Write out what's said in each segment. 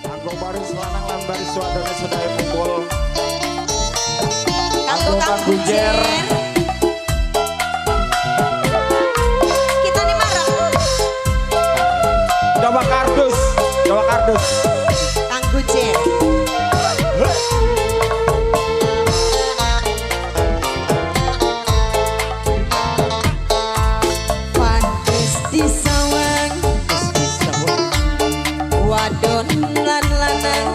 Kanggo baris lanang lan baris wadone sedaya kumpul. Kanggo Kang Gujer. Kita nih marah. Jawa kardus, Jawa kardus. Kang Gujer. Pantes disawang wadon lan lanang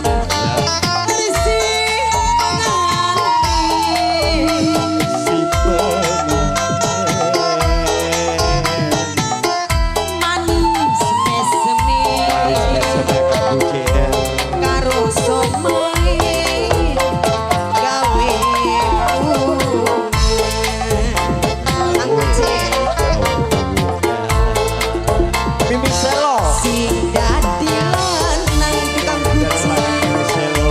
risih pengantin Si pengantin manis meseme Manis meseme Kang Gujer. Karo somai gawe Kang Gujer Mimi Selo. Sing dadi lanang tukang kucing Mimi Selo.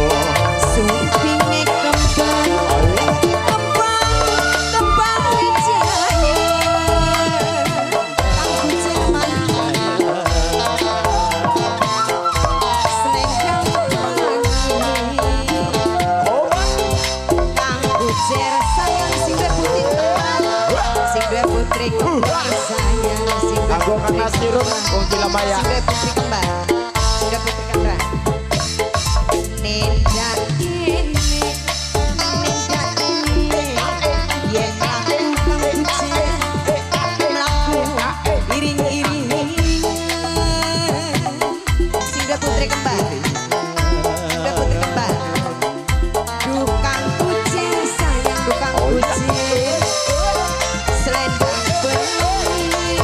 Sumpinge kembang kembang kembang wijaya Kang Gujer mantan selendang wangi Oh, Kang Gujer sayang sing duwe putri kembar sing duwe putri kembar sayang sing duwe Kanggo Kang putri Nasirun wong Cilamaya. sing duwe putri kembar sing duwe putri kembar nendak kene nendak kene yen mlaku Kang Gujer mlaku iring-iringan sing duwe putri kembar sing duwe putri kembar Dukang kucing sayang dukang kucing selendang bening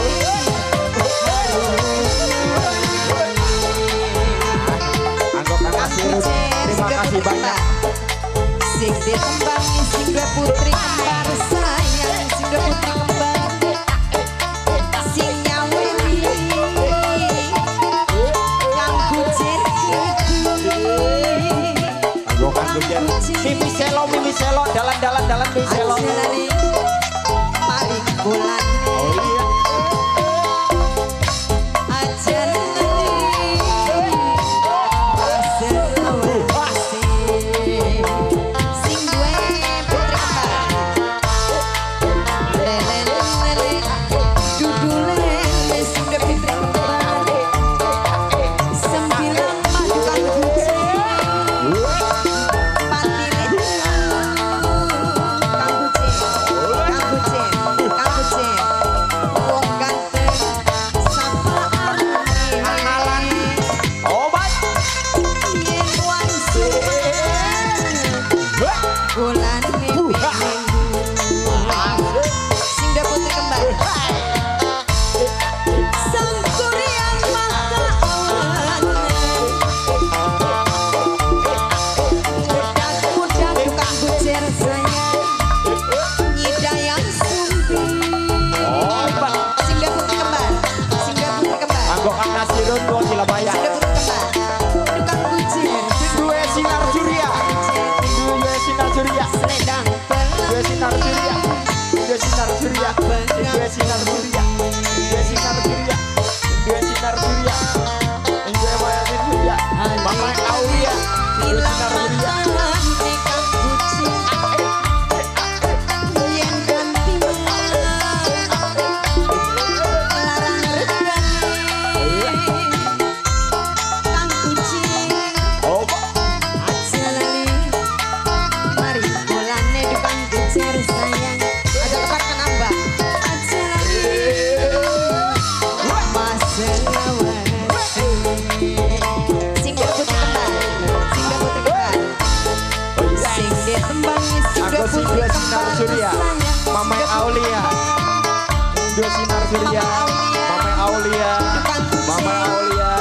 Kanggo Kang Kang Nasirun. Kucing Terima kasih banyak. Sing ditembangi sing duwe putri kembar sayang sing duwe putri kembar sing nyaweni Kang Kucing kuwi Kanggo Kang Gujer. Mimi Selo, Mimi Selo, dalan-dalan dalan Mimi Selo. Aja lali maring bulane Oh iya. Aja lali paselawase sing duwe putri kembar lele lele dudu lele sing duwe putri kembar sembilan madu Kang Gujer patine Kang Gujer Kang Gujer Kang Gujer wong ganteng sapa arane Obat. Yen wangsul bulane minggu sing duwe putri kembar Sang Kuryang maka awane muda-muda tukang gujer sayang nyidayang sumbi Obat. sing duwe putri kembar sing duwe putri kembar Kanggo Kang Nasirun wong Cilamaya. sing duwe putri kembar tukang gujer Sing duwe sinar surya. Sing duwe sinar surya. selendang Duwe sinar surya. Duwe sinar surya. Duwe sinar surya. Duwe sinar surya. Duwe sinar surya. Duwe sinar surya. Mama Aulia. Duwe ilang sinar surya. matane Kang Gujer yen ganti larang regane Kang Gujer Oh, aja lali mari bolane tukang Gujer sayang aja keparkan nambah aja lali mas selawase sing duwe putri kembar sing duwe putri kembar sing ditembangi sing Aku duwe sing putri duwe sinar kembar surya. sayang Mama Aulia. Sing duwe sinar surya. Mama Mama Aulia. Tukang Mama Gujer Aulia.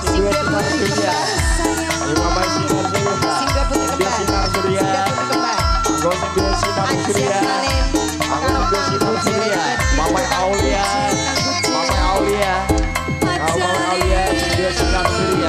Sing sing duwe duwe sinar putri surya. kembar sayang Ayo Mama sinar surya. sing duwe putri Duwe kembar sinar sing surya. duwe putri kembar Aku sing duwe sinar aja surya. lalen Aku karo sing duwe Kang sinar Gujer surya. Mama Aulia. Kang Gujer Mama Aulia. aja Mama Aulia sing duwe sinar surya.